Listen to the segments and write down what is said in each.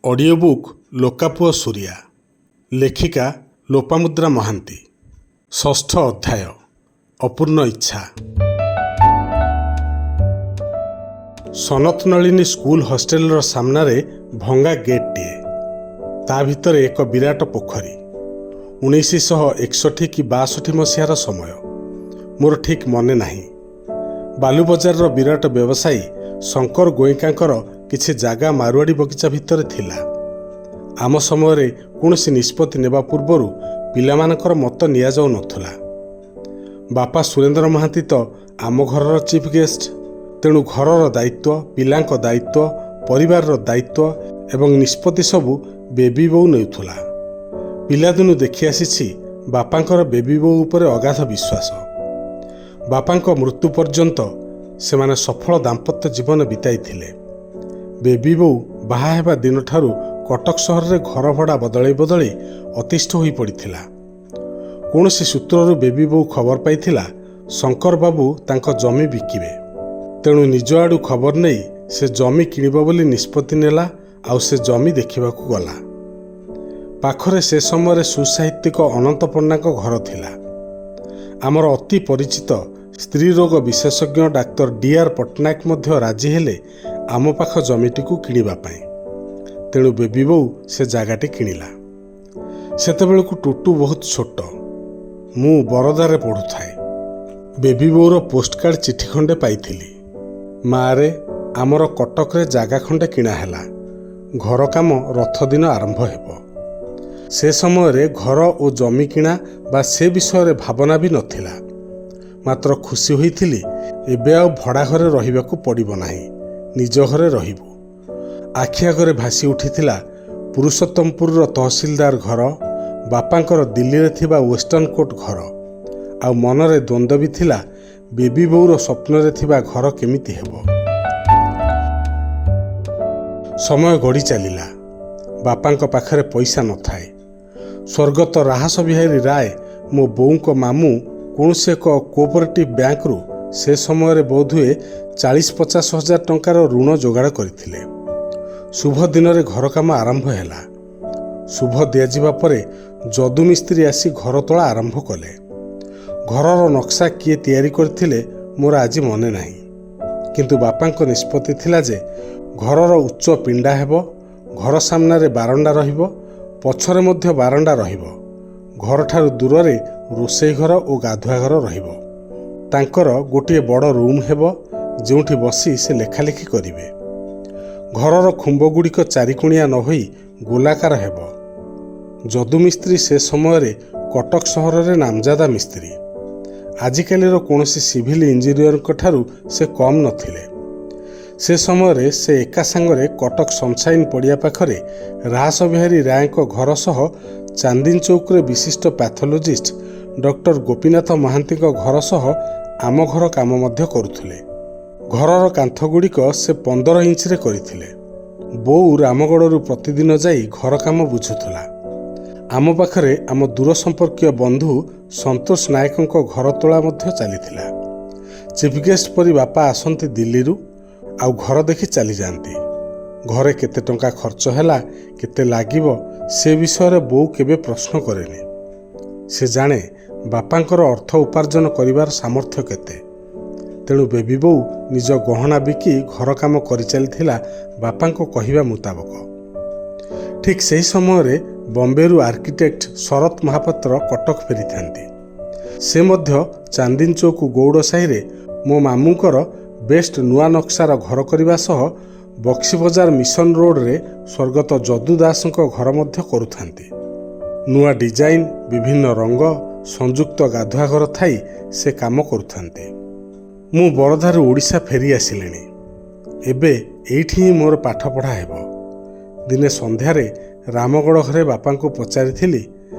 Audio book ଲୋକାପୁଅ Suria, ଲେଖିକା ଲୋପାମୁଦ୍ରା ମହାନ୍ତି। ଷଷ୍ଠ ଅଧ୍ୟାୟ, ଅପୂର୍ଣ୍ଣ ଇଚ୍ଛା। ସନତ ନଳିନୀ ସ୍କୁଲ ହଷ୍ଟେଲର ସାମ୍ନାରେ ଭଙ୍ଗା ଗେଟ୍ଟିଏ, ତା ଭିତରେ ଏକ ବିରାଟ ପୋଖରୀ। 1961 କି 62 ମସିହାର ସମୟ, ମୋର ଠିକ୍ ମନେ ନାହିଁ। ବାଲୁବଜାରର ବିରାଟ ବ୍ୟବସାୟୀ ଶଙ୍କର ଗୋଏଙ୍କାଙ୍କର କିଛି ଜାଗା ମାରୁଆଡ଼ି ବଗିଚା ଭିତରେ ଥିଲା। ଆମ ସମୟରେ କୌଣସି ନିଷ୍ପତ୍ତି ନେବା ପୂର୍ବରୁ ପିଲାମାନଙ୍କର ମତ ନିଆଯାଉନଥିଲା। ବାପା ସୁରେନ୍ଦ୍ର ମହାନ୍ତି ତ ଆମ ଘରର ଚିଫ୍ ଗେଷ୍ଟ, ତେଣୁ ଘରର ଦାୟିତ୍ୱ, ପିଲାଙ୍କ ଦାୟିତ୍ୱ, ପରିବାରର ଦାୟିତ୍ୱ ଏବଂ ନିଷ୍ପତ୍ତି ସବୁ ବେବି ବୋଉ ନେଉଥିଲା। ପିଲାଦିନୁ ଦେଖି ଆସିଛି ବାପାଙ୍କର ବେବି ବୋଉ ଉପରେ ଅଗାଧ ବିଶ୍ୱାସ। ବାପାଙ୍କ ମୃତ୍ୟୁ ପର୍ଯ୍ୟନ୍ତ ସେମାନେ ସଫଳ ଦାମ୍ପତ୍ୟ ଜୀବନ ବିତାଇଥିଲେ। ବେବି ବୋଉ ବାହା ହେବା ଦିନଠାରୁ କଟକ ସହରରେ ଘର ଭଡ଼ା ବଦଳେଇ ବଦଳେଇ ଅତିଷ୍ଠ ହୋଇପଡ଼ିଥିଲା। କୌଣସି ସୂତ୍ରରୁ ବେବି ବୋଉ ଖବର ପାଇଥିଲା ଶଙ୍କର ବାବୁ ତାଙ୍କ ଜମି ବିକିବେ। ତେଣୁ ନିଜ ଆଡ଼ୁ ଖବର ନେଇ ସେ ଜମି କିଣିବ ବୋଲି ନିଷ୍ପତ୍ତି ନେଲା ଆଉ ସେ ଜମି ଦେଖିବାକୁ ଗଲା। ପାଖରେ ସେ ସମୟରେ ସୁସାହିତ୍ୟିକ ଅନନ୍ତ ପଣ୍ଡାଙ୍କ ଘର ଥିଲା। ଆମର ଅତି ପରିଚିତ ସ୍ତ୍ରୀ ରୋଗ ବିଶେଷଜ୍ଞ ଡାକ୍ତର ଡି ଆର୍ ପଟ୍ଟନାୟକ ମଧ୍ୟ ରାଜି ହେଲେ ଆମ ପାଖ ଜମିଟିକୁ କିଣିବା ପାଇଁ। ତେଣୁ ବେବି ବୋଉ ସେ ଜାଗାଟି କିଣିଲା। ସେତେବେଳକୁ ଟୁଟୁ ବହୁତ ଛୋଟ। ମୁଁ ବରଦାରେ ପଢ଼ୁଥାଏ। ବେବି ବୋଉର ପୋଷ୍ଟକାର୍ଡ଼ ଚିଠି ଖଣ୍ଡେ ପାଇଥିଲି। ମାରେ, ଆମର କଟକରେ ଜାଗା ଖଣ୍ଡେ କିଣା ହେଲା। ଘର କାମ ରଥ ଦିନ ଆରମ୍ଭ ହେବ। ସେ ସମୟରେ ଘର ଓ ଜମି କିଣା ବା ସେ ବିଷୟରେ ଭାବନା ବି ନଥିଲା। ମାତ୍ର ଖୁସି ହୋଇଥିଲି, ଏବେ ଆଉ ଭଡ଼ା ଘରେ ରହିବାକୁ ପଡ଼ିବ ନାହିଁ, ନିଜ ଘରେ ରହିବୁ। ଆଖି ଆଗରେ ଭାସି ଉଠିଥିଲା ପୁରୁଷୋତ୍ତମପୁରର ତହସିଲଦାର ଘର, ବାପାଙ୍କର ଦିଲ୍ଲୀରେ ଥିବା ୱେଷ୍ଟର୍ଣ୍ଣ କୋର୍ଟ ଘର। ଆଉ ମନରେ ଦ୍ୱନ୍ଦ୍ୱ ବି ଥିଲା, ବେବି ବୋଉର ସ୍ୱପ୍ନରେ ଥିବା ଘର କେମିତି ହେବ। ସମୟ ଗଡ଼ି ଚାଲିଲା। ବାପାଙ୍କ ପାଖରେ ପଇସା ନଥାଏ। ସ୍ୱର୍ଗତ ରାହାସ ବିହାରୀ ରାୟ, ମୋ ବୋଉଙ୍କ ମାମୁଁ, କୌଣସି ଏକ କୋଅପରେଟିଭ୍ ବ୍ୟାଙ୍କରୁ ସେ ସମୟରେ ବୋଧହୁଏ 40-50 ହଜାର ଟଙ୍କାର ଋଣ ଯୋଗାଡ଼ କରିଥିଲେ। ଶୁଭ ଦିନରେ ଘର କାମ ଆରମ୍ଭ ହେଲା। ଶୁଭ ଦିଆଯିବା ପରେ ଯଦୁ ମିସ୍ତ୍ରୀ ଆସି ଘର ତୋଳା ଆରମ୍ଭ କଲେ। ଘରର ନକ୍ସା କିଏ ତିଆରି କରିଥିଲେ ମୋର ଆଜି ମନେ ନାହିଁ। କିନ୍ତୁ ବାପାଙ୍କ ନିଷ୍ପତ୍ତି ଥିଲା ଯେ ଘରର ଉଚ୍ଚ ପିଣ୍ଡା ହେବ, ଘର ସାମ୍ନାରେ ବାରଣ୍ଡା ରହିବ, ପଛରେ ମଧ୍ୟ ବାରଣ୍ଡା ରହିବ, ଘରଠାରୁ ଦୂରରେ ରୋଷେଇ ଘର ଓ ଗାଧୁଆ ଘର ରହିବ। ତାଙ୍କର ଗୋଟିଏ ବଡ଼ ରୁମ୍ ହେବ, ଯେଉଁଠି ବସି ସେ ଲେଖାଲେଖି କରିବେ। ଘରର ଖୁମ୍ବଗୁଡ଼ିକ ଚାରିକୋଣିଆ ନ ହୋଇ ଗୋଲାକାର ହେବ। ଯଦୁ ମିସ୍ତ୍ରୀ ସେ ସମୟରେ କଟକ ସହରରେ ନାମଜାଦା ମିସ୍ତ୍ରୀ। ଆଜିକାଲିର କୌଣସି ସିଭିଲ୍ ଇଞ୍ଜିନିୟରଙ୍କ ଠାରୁ ସେ କମ୍ ନଥିଲେ। ସେ ସମୟରେ ସେ ଏକା ସାଙ୍ଗରେ କଟକ ସନସାଇନ୍ ପଡ଼ିଆ ପାଖରେ ରାହାସବିହାରୀ ରାୟଙ୍କ ଘର ସହ ଚାନ୍ଦିନୀ ଚୌକରେ ବିଶିଷ୍ଟ ପ୍ୟାଥୋଲୋଜିଷ୍ଟ ଡକ୍ଟର ଗୋପୀନାଥ ମହାନ୍ତିଙ୍କ ଘର ସହ ଆମ ଘର କାମ ମଧ୍ୟ କରୁଥିଲେ। ଘରର କାନ୍ଥଗୁଡ଼ିକ ସେ 15 ଇଞ୍ଚରେ କରିଥିଲେ। ବୋଉ ରାମଗଡ଼ରୁ ପ୍ରତିଦିନ ଯାଇ ଘର କାମ ବୁଝୁଥିଲା। ଆମ ପାଖରେ ଆମ ଦୂର ସମ୍ପର୍କୀୟ ବନ୍ଧୁ ସନ୍ତୋଷ ନାୟକଙ୍କ ଘର ତୋଳା ମଧ୍ୟ ଚାଲିଥିଲା। ଚିଫ୍ ଗେଷ୍ଟ ପରି ବାପା ଆସନ୍ତି ଦିଲ୍ଲୀରୁ ଆଉ ଘର ଦେଖି ଚାଲିଯାଆନ୍ତି। ଘରେ କେତେ ଟଙ୍କା ଖର୍ଚ୍ଚ ହେଲା, କେତେ ଲାଗିବ, ସେ ବିଷୟରେ ବୋଉ କେବେ ପ୍ରଶ୍ନ କରେନି। ସେ ଜାଣେ ବାପାଙ୍କର ଅର୍ଥ ଉପାର୍ଜନ କରିବାର ସାମର୍ଥ୍ୟ କେତେ। ତେଣୁ ବେବି ବୋଉ ନିଜ ଗହଣା ବିକି ଘର କାମ କରିଚାଲିଥିଲା ବାପାଙ୍କ କହିବା ମୁତାବକ। ଠିକ୍ ସେହି ସମୟରେ ବମ୍ବେରୁ ଆର୍କିଟେକ୍ଟ ଶରତ ମହାପାତ୍ର କଟକ ଫେରିଥାନ୍ତି। ସେ ମଧ୍ୟ ଚାନ୍ଦିନୀ ଚୌକ ଗଉଡ଼ ସାହିରେ ମୋ ମାମୁଁଙ୍କର ବେଷ୍ଟ ନୂଆ ନକ୍ସାର ଘର କରିବା ସହ ବକ୍ସିବଜାର ମିଶନ ରୋଡ଼ରେ ସ୍ୱର୍ଗତ ଯଦୁ ଦାସଙ୍କ ଘର ମଧ୍ୟ କରୁଥାନ୍ତି। ନୂଆ ଡିଜାଇନ୍, ବିଭିନ୍ନ ରଙ୍ଗ, ସଂଯୁକ୍ତ ଗାଧୁଆ ଘର ଥାଇ ସେ କାମ କରୁଥାନ୍ତି। ମୁଁ ବରଧାରୁ ଓଡ଼ିଶା ଫେରି ଆସିଲିଣି। ଏବେ ଏଇଠି ହିଁ ମୋର ପାଠପଢ଼ା ହେବ। ଦିନେ ସନ୍ଧ୍ୟାରେ ରାମଗଡ଼ ଘରେ ବାପାଙ୍କୁ ପଚାରିଥିଲି,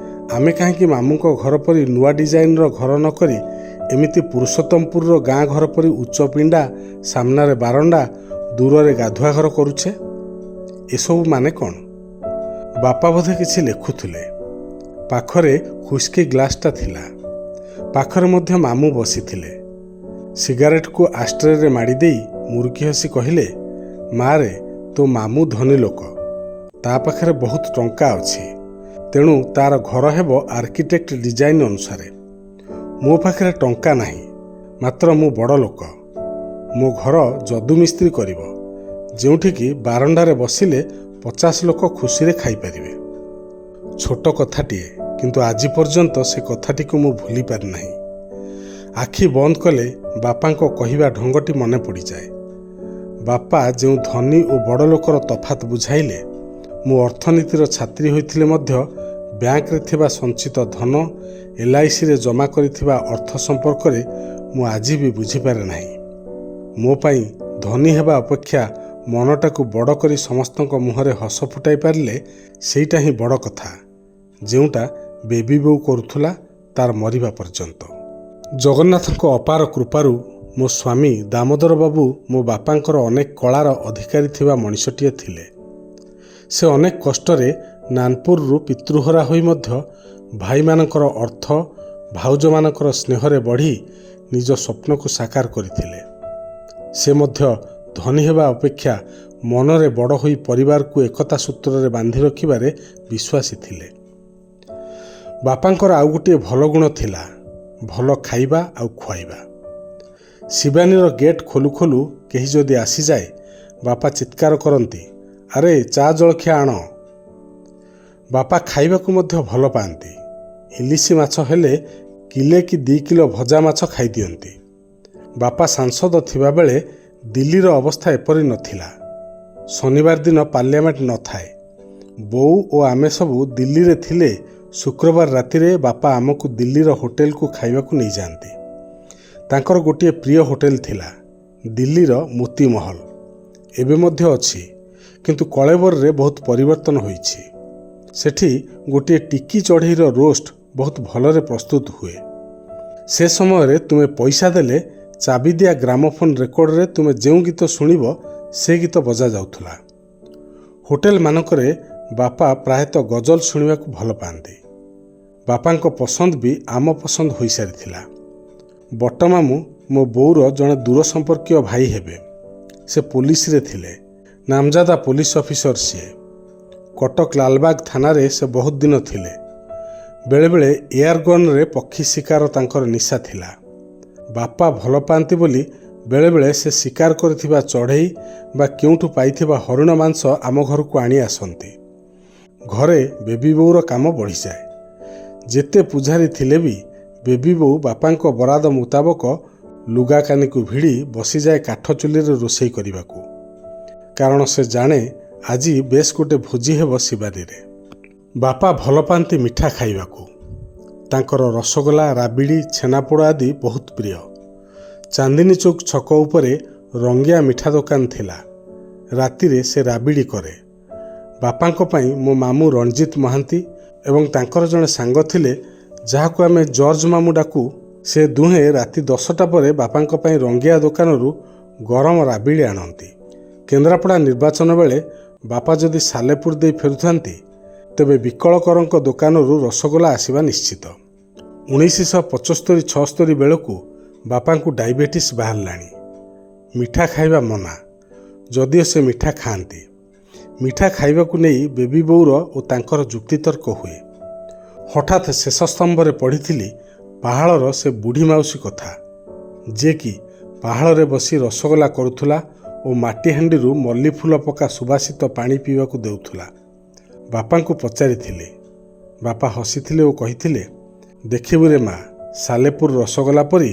ଆମେ କାହିଁକି ମାମୁଁଙ୍କ ଘର ପରି ନୂଆ ଡିଜାଇନର ଘର ନ କରି ଏମିତି ପୁରୁଷୋତ୍ତମପୁରର ଗାଁ ଘର ପରି ଉଚ୍ଚ ପିଣ୍ଡା, ସାମ୍ନାରେ ବାରଣ୍ଡା, ଦୂରରେ ଗାଧୁଆ ଘର କରୁଛେ? ଏସବୁ ମାନେ କ'ଣ? ବାପା ବୋଧେ କିଛି ଲେଖୁଥିଲେ। ପାଖରେ ହ୍ୱିସ୍କି ଗ୍ଲାସଟା ଥିଲା। ପାଖରେ ମଧ୍ୟ ମାମୁଁ ବସିଥିଲେ। ସିଗାରେଟକୁ ଆଷ୍ଟ୍ରେରେ ମାଡ଼ି ଦେଇ ମୁରୁକି ହସି କହିଲେ, ମାରେ, ତୋ ମାମୁଁ ଧନୀ ଲୋକ, ତା ପାଖରେ ବହୁତ ଟଙ୍କା ଅଛି, ତେଣୁ ତାର ଘର ହେବ ଆର୍କିଟେକ୍ଟ ଡିଜାଇନ୍ ଅନୁସାରେ। ମୋ ପାଖରେ ଟଙ୍କା ନାହିଁ, ମାତ୍ର ମୁଁ ବଡ଼ ଲୋକ। ମୋ ଘର ଯଦୁ ମିସ୍ତ୍ରୀ କରିବ, ଯେଉଁଠିକି ବାରଣ୍ଡାରେ ବସିଲେ 50 ଲୋକ ଖୁସିରେ ଖାଇପାରିବେ। ଛୋଟ କଥାଟିଏ, କିନ୍ତୁ ଆଜି ପର୍ଯ୍ୟନ୍ତ ସେ କଥାଟିକୁ ମୁଁ ଭୁଲି ପାରିନାହିଁ। ଆଖି ବନ୍ଦ କଲେ ବାପାଙ୍କ କହିବା ଢଙ୍ଗଟି ମନେ ପଡ଼ିଯାଏ। ବାପା ଯେଉଁ ଧନୀ ଓ ବଡ଼ ଲୋକର ତଫାତ୍ ବୁଝାଇଲେ, ମୁଁ ଅର୍ଥନୀତିର ଛାତ୍ରୀ ହୋଇଥିଲେ ମଧ୍ୟ ବ୍ୟାଙ୍କରେ ଥିବା ସଞ୍ଚିତ ଧନ, ଏଲ୍ଆଇସିରେ ଜମା କରିଥିବା ଅର୍ଥ ସମ୍ପର୍କରେ ମୁଁ ଆଜି ବି ବୁଝିପାରେ ନାହିଁ। ମୋ ପାଇଁ ଧନୀ ହେବା ଅପେକ୍ଷା ମନଟାକୁ ବଡ଼ କରି ସମସ୍ତଙ୍କ ମୁହଁରେ ହସ ଫୁଟାଇ ପାରିଲେ ସେଇଟା ହିଁ ବଡ଼ କଥା, ଯେଉଁଟା ବେବି ବୋଉ କରୁଥିଲା ତାର ମରିବା ପର୍ଯ୍ୟନ୍ତ। ଜଗନ୍ନାଥଙ୍କ ଅପାର କୃପାରୁ ମୋ ସ୍ୱାମୀ ଦାମୋଦର ବାବୁ ମୋ ବାପାଙ୍କର ଅନେକ କଳାର ଅଧିକାରୀ ଥିବା ମଣିଷଟିଏ ଥିଲେ। ସେ ଅନେକ କଷ୍ଟରେ ନାନପୁରରୁ ପିତୃହରା ହୋଇ ମଧ୍ୟ ଭାଇମାନଙ୍କର ଅର୍ଥ, ଭାଉଜମାନଙ୍କର ସ୍ନେହରେ ବଢ଼ି ନିଜ ସ୍ୱପ୍ନକୁ ସାକାର କରିଥିଲେ। ସେ ମଧ୍ୟ ଧନୀ ହେବା ଅପେକ୍ଷା ମନରେ ବଡ଼ ହୋଇ ପରିବାରକୁ ଏକତା ସୂତ୍ରରେ ବାନ୍ଧି ରଖିବାରେ ବିଶ୍ୱାସୀ ଥିଲେ। ବାପାଙ୍କର ଆଉ ଗୋଟିଏ ଭଲ ଗୁଣ ଥିଲା, ଭଲ ଖାଇବା ଆଉ ଖୁଆଇବା। ଶିବାନୀର ଗେଟ୍ ଖୋଲୁ ଖୋଲୁ କେହି ଯଦି ଆସିଯାଏ, ବାପା ଚିତ୍କାର କରନ୍ତି, ଆରେ ଚା ଜଳଖିଆ ଆଣ। ବାପା ଖାଇବାକୁ ମଧ୍ୟ ଭଲ ପାଆନ୍ତି। ଇଲିଶି ମାଛ ହେଲେ କିଲେ କି 2 କିଲୋ ଭଜା ମାଛ ଖାଇଦିଅନ୍ତି। ବାପା ସାଂସଦ ଥିବାବେଳେ ଦିଲ୍ଲୀର ଅବସ୍ଥା ଏପରି ନଥିଲା। ଶନିବାର ଦିନ ପାର୍ଲିଆମେଣ୍ଟ ନଥାଏ। ବୋଉ ଓ ଆମେ ସବୁ ଦିଲ୍ଲୀରେ ଥିଲେ ଶୁକ୍ରବାର ରାତିରେ ବାପା ଆମକୁ ଦିଲ୍ଲୀର ହୋଟେଲକୁ ଖାଇବାକୁ ନେଇଯାଆନ୍ତି। ତାଙ୍କର ଗୋଟିଏ ପ୍ରିୟ ହୋଟେଲ ଥିଲା, ଦିଲ୍ଲୀର ମୋତିମହଲ। ଏବେ ମଧ୍ୟ ଅଛି, କିନ୍ତୁ କଳେବରରେ ବହୁତ ପରିବର୍ତ୍ତନ ହୋଇଛି। ସେଠି ଗୋଟିଏ ଟିକି ଚଢ଼େଇର ରୋଷ୍ଟ ବହୁତ ଭଲରେ ପ୍ରସ୍ତୁତ ହୁଏ। ସେ ସମୟରେ ତୁମେ ପଇସା ଦେଲେ ଚାବିଦିଆ ଗ୍ରାମୋଫୋନ୍ ରେକର୍ଡ଼ରେ ତୁମେ ଯେଉଁ ଗୀତ ଶୁଣିବ ସେ ଗୀତ ବଜାଯାଉଥିଲା। ହୋଟେଲମାନଙ୍କରେ ବାପା ପ୍ରାୟତଃ ଗଜଲ ଶୁଣିବାକୁ ଭଲ ପାଆନ୍ତି। ବାପାଙ୍କ ପସନ୍ଦ ବି ଆମ ପସନ୍ଦ ହୋଇସାରିଥିଲା। ବଟମାମୁଁ ମୋ ବୋଉର ଜଣେ ଦୂର ସମ୍ପର୍କୀୟ ଭାଇ ହେବେ। ସେ ପୋଲିସରେ ଥିଲେ, ନାମଜାଦା ପୋଲିସ ଅଫିସର ସିଏ। କଟକ ଲାଲବାଗ ଥାନାରେ ସେ ବହୁତ ଦିନ ଥିଲେ। ବେଳେବେଳେ ଏୟାରଗନ୍ରେ ପକ୍ଷୀ ଶିକାର ତାଙ୍କର ନିଶା ଥିଲା। ବାପା ଭଲ ପାଆନ୍ତି ବୋଲି ବେଳେବେଳେ ସେ ଶିକାର କରିଥିବା ଚଢ଼େଇ ବା କେଉଁଠୁ ପାଇଥିବା ହରିଣ ମାଂସ ଆମ ଘରକୁ ଆଣି ଆସନ୍ତି। ଘରେ ବେବି ବୋଉର କାମ ବଢ଼ିଯାଏ। ଯେତେ ପୂଝାରୀ ଥିଲେ ବି ବେବି ବୋଉ ବାପାଙ୍କ ବରାଦ ମୁତାବକ ଲୁଗା କାନିକୁ ଭିଡ଼ି ବସିଯାଏ କାଠ ଚୁଲିରେ ରୋଷେଇ କରିବାକୁ, କାରଣ ସେ ଜାଣେ ଆଜି ବେଶ ଗୋଟେ ଭୋଜି ହେବ ଶିବାନୀରେ। ବାପା ଭଲ ପାଆନ୍ତି ମିଠା ଖାଇବାକୁ। ତାଙ୍କର ରସଗୋଲା, ରାବିଡ଼ି, ଛେନାପୋଡ଼ ଆଦି ବହୁତ ପ୍ରିୟ। ଚାନ୍ଦିନୀ ଚୌକ ଛକ ଉପରେ ରଙ୍ଗିଆ ମିଠା ଦୋକାନ ଥିଲା। ରାତିରେ ସେ ରାବିଡ଼ି କରେ। ବାପାଙ୍କ ପାଇଁ ମୋ ମାମୁଁ ରଣଜିତ ମହାନ୍ତି ଏବଂ ତାଙ୍କର ଜଣେ ସାଙ୍ଗ ଥିଲେ, ଯାହାକୁ ଆମେ ଜର୍ଜ ମାମୁଁ ଡାକୁ। ସେ ଦୁହେଁ ରାତି 10ଟା ପରେ ବାପାଙ୍କ ପାଇଁ ରଙ୍ଗିଆ ଦୋକାନରୁ ଗରମ ରାବିଡ଼ି ଆଣନ୍ତି। କେନ୍ଦ୍ରାପଡ଼ା ନିର୍ବାଚନ ବେଳେ ବାପା ଯଦି ସାଲେପୁର ଦେଇ ଫେରୁଥାନ୍ତି, ତେବେ ବିକଳକରଙ୍କ ଦୋକାନରୁ ରସଗୋଲା ଆସିବା ନିଶ୍ଚିତ। 1975-76 ବେଳକୁ ବାପାଙ୍କୁ ଡାଇବେଟିସ୍ ବାହାରିଲାଣି। ମିଠା ଖାଇବା ମନା, ଯଦିଓ ସେ ମିଠା ଖାଆନ୍ତି। ମିଠା ଖାଇବାକୁ ନେଇ ବେବି ବୋଉର ଓ ତାଙ୍କର ଯୁକ୍ତିତର୍କ ହୁଏ। ହଠାତ୍ ଶେଷ ସ୍ତମ୍ଭରେ ପଢ଼ିଥିଲି ପାହାଳର ସେ ବୁଢ଼ୀ ମାଉସୀ କଥା, ଯିଏକି ପାହାଳରେ ବସି ରସଗୋଲା କରୁଥିଲା ଓ ମାଟିହାଣ୍ଡିରୁ ମଲ୍ଲିଫୁଲ ପକା ସୁବାସିତ ପାଣି ପିଇବାକୁ ଦେଉଥିଲା। ବାପାଙ୍କୁ ପଚାରିଥିଲି। ବାପା ହସିଥିଲେ ଓ କହିଥିଲେ, ଦେଖିବୁରେ ମା, ସାଲେପୁର ରସଗୋଲା ପରି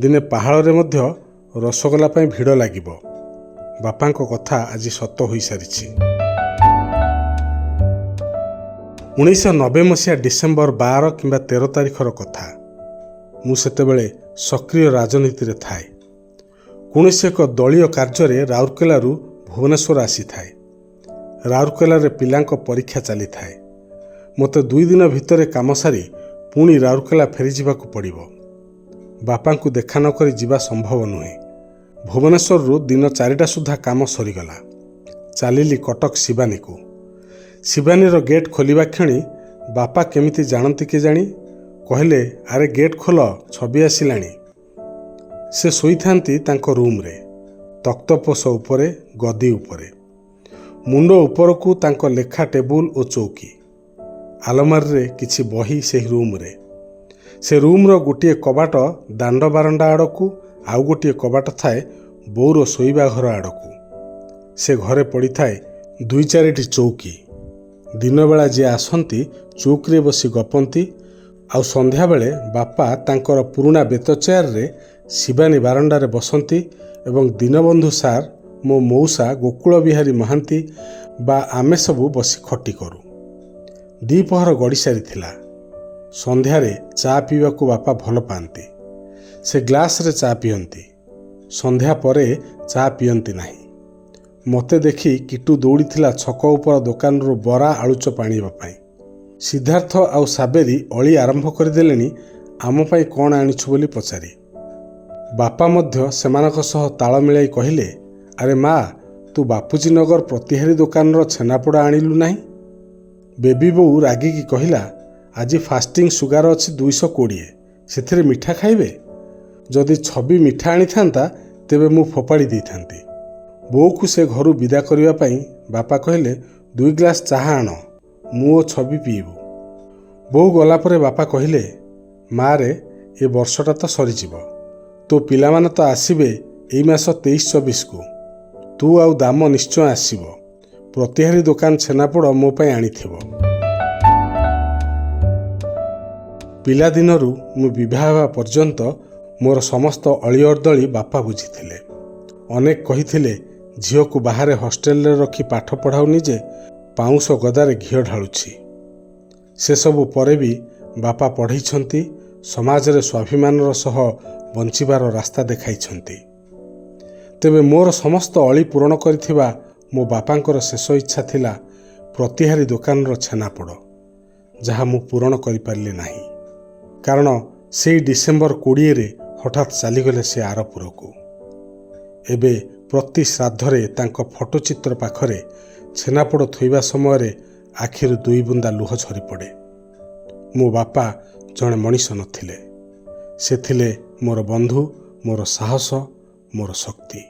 ଦିନେ ପାହାଳରେ ମଧ୍ୟ ରସଗୋଲା ପାଇଁ ଭିଡ଼ ଲାଗିବ। ବାପାଙ୍କ କଥା ଆଜି ସତ ହୋଇସାରିଛି। 1990 ମସିହା ଡିସେମ୍ବର 12 କିମ୍ବା 13 ତାରିଖର କଥା। ମୁଁ ସେତେବେଳେ ସକ୍ରିୟ ରାଜନୀତିରେ ଥାଏ। କୌଣସି ଏକ ଦଳୀୟ କାର୍ଯ୍ୟରେ ରାଉରକେଲାରୁ ଭୁବନେଶ୍ୱର ଆସିଥାଏ। ରାଉରକେଲାରେ ପିଲାଙ୍କ ପରୀକ୍ଷା ଚାଲିଥାଏ। ମୋତେ 2 ଦିନ ଭିତରେ କାମ ସାରି ପୁଣି ରାଉରକେଲା ଫେରିଯିବାକୁ ପଡ଼ିବ। ବାପାଙ୍କୁ ଦେଖା ନ କରି ଯିବା ସମ୍ଭବ ନୁହେଁ। ଭୁବନେଶ୍ୱରରୁ ଦିନ 4ଟା ସୁଦ୍ଧା କାମ ସରିଗଲା। ଚାଲିଲି କଟକ ଶିବାନୀକୁ। ଶିବାନୀର ଗେଟ୍ ଖୋଲିବା କ୍ଷଣି ବାପା କେମିତି ଜାଣନ୍ତି କେଜାଣି, କହିଲେ, ଆରେ ଗେଟ୍ ଖୋଲ, ଛବି ଆସିଲାଣି। ସେ ଶୋଇଥାନ୍ତି ତାଙ୍କ ରୁମ୍ରେ, ତକ୍ତପୋଷ ଉପରେ, ଗଦି ଉପରେ। ମୁଣ୍ଡ ଉପରକୁ ତାଙ୍କ ଲେଖା ଟେବୁଲ ଓ ଚୌକି। ଆଲମାରିରେ କିଛି ବହି ସେହି ରୁମ୍ରେ। ସେ ରୁମ୍ର ଗୋଟିଏ କବାଟ ଦାଣ୍ଡ ବାରଣ୍ଡା ଆଡ଼କୁ, ଆଉ ଗୋଟିଏ କବାଟ ଥାଏ ବୋଉର ଶୋଇବା ଘର ଆଡ଼କୁ। ସେ ଘରେ ପଡ଼ିଥାଏ ଦୁଇ ଚାରିଟି ଚୌକି। ଦିନବେଳା ଯିଏ ଆସନ୍ତି ଚୌକିରେ ବସି ଗପନ୍ତି, ଆଉ ସନ୍ଧ୍ୟାବେଳେ ବାପା ତାଙ୍କର ପୁରୁଣା ବେତ ଚେୟାରରେ ଶିବାନୀ ବାରଣ୍ଡାରେ ବସନ୍ତି ଏବଂ ଦୀନବନ୍ଧୁ ସାର୍, ମୋ ମଉସା ଗୋକୁଳ ବିହାରୀ ମହାନ୍ତି ବା ଆମେ ସବୁ ବସି ଖଟି କରୁ। ଦ୍ୱିପହର ଗଡ଼ି ସାରିଥିଲା। ସନ୍ଧ୍ୟାରେ ଚା ପିଇବାକୁ ବାପା ଭଲ ପାଆନ୍ତି। ସେ ଗ୍ଲାସରେ ଚା ପିଅନ୍ତି। ସନ୍ଧ୍ୟା ପରେ ଚା ପିଅନ୍ତି ନାହିଁ। ମୋତେ ଦେଖି କିଟୁ ଦୌଡ଼ିଥିଲା ଛକ ଉପର ଦୋକାନରୁ ବରା ଆଳୁଚପ ଆଣିବା ପାଇଁ। ସିଦ୍ଧାର୍ଥ ଆଉ ସାବେରୀ ଅଳି ଆରମ୍ଭ କରିଦେଲେଣି ଆମ ପାଇଁ କ'ଣ ଆଣିଛୁ ବୋଲି ପଚାରି। ବାପା ମଧ୍ୟ ସେମାନଙ୍କ ସହ ତାଳ ମିଳାଇ କହିଲେ, ଆରେ ମା, ତୁ ବାପୁଜୀ ନଗର ପ୍ରତିହାରୀ ଦୋକାନର ଛେନାପୋଡ଼ ଆଣିଲୁ ନାହିଁ? ବେବି ବୋଉ ରାଗିକି କହିଲା, ଆଜି ଫାଷ୍ଟିଂ ସୁଗାର ଅଛି 220, ସେଥିରେ ମିଠା ଖାଇବେ? ଯଦି ଛବି ମିଠା ଆଣିଥାନ୍ତା ତେବେ ମୁଁ ଫୋପାଡ଼ି ଦେଇଥାନ୍ତି। ବୋଉକୁ ସେ ଘରୁ ବିଦା କରିବା ପାଇଁ ବାପା କହିଲେ, 2 ଗ୍ଲାସ୍ ଚାହା ଆଣ, ମୁଁ ଓ ଛବି ପିଇବୁ। ବୋଉ ଗଲା ପରେ ବାପା କହିଲେ, ମାରେ, ଏ ବର୍ଷଟା ତ ସରିଯିବ, ତୋ ପିଲାମାନେ ତ ଆସିବେ ଏଇ ମାସ 23-24କୁ, ତୁ ଆଉ ଦାମ ନିଶ୍ଚୟ ଆସିବ, ପ୍ରତିହାରୀ ଦୋକାନ ଛେନାପୋଡ଼ ମୋ ପାଇଁ ଆଣିଥିବ। ପିଲାଦିନରୁ ମୁଁ ବିବାହ ହେବା ପର୍ଯ୍ୟନ୍ତ ମୋର ସମସ୍ତ ଅଳିଅର୍ଦ୍ଦଳି ବାପା ବୁଝିଥିଲେ। ଅନେକ କହିଥିଲେ, ଝିଅକୁ ବାହାରେ ହଷ୍ଟେଲରେ ରଖି ପାଠ ପଢ଼ାଉନି ଯେ ପାଉଁଶ ଗଦାରେ ଘିଅ ଢାଳୁଛି। ସେସବୁ ପରେ ବି ବାପା ପଢ଼େଇଛନ୍ତି, ସମାଜରେ ସ୍ୱାଭିମାନର ସହ ବଞ୍ଚିବାର ରାସ୍ତା ଦେଖାଇଛନ୍ତି। ତେବେ ମୋର ସମସ୍ତ ଅଳି ପୂରଣ କରିଥିବା ମୋ ବାପାଙ୍କର ଶେଷ ଇଚ୍ଛା ଥିଲା ପ୍ରତିହାରୀ ଦୋକାନର ଛେନାପୋଡ଼, ଯାହା ମୁଁ ପୂରଣ କରିପାରିଲି ନାହିଁ। କାରଣ ସେଇ ଡିସେମ୍ବର 20ରେ ହଠାତ୍ ଚାଲିଗଲେ ସେ ଆରପୁରକୁ। ଏବେ ପ୍ରତି ଶ୍ରାଦ୍ଧରେ ତାଙ୍କ ଫଟୋଚିତ୍ର ପାଖରେ ଛେନାପୋଡ଼ ଥୋଇବା ସମୟରେ ଆଖିରୁ 2 ବୁନ୍ଦା ଲୁହ ଝରିପଡ଼େ। ମୋ ବାପା ଜଣେ ମଣିଷ ନଥିଲେ, ସେ ଥିଲେ ମୋର ବନ୍ଧୁ, ମୋର ସାହସ, ମୋର ଶକ୍ତି।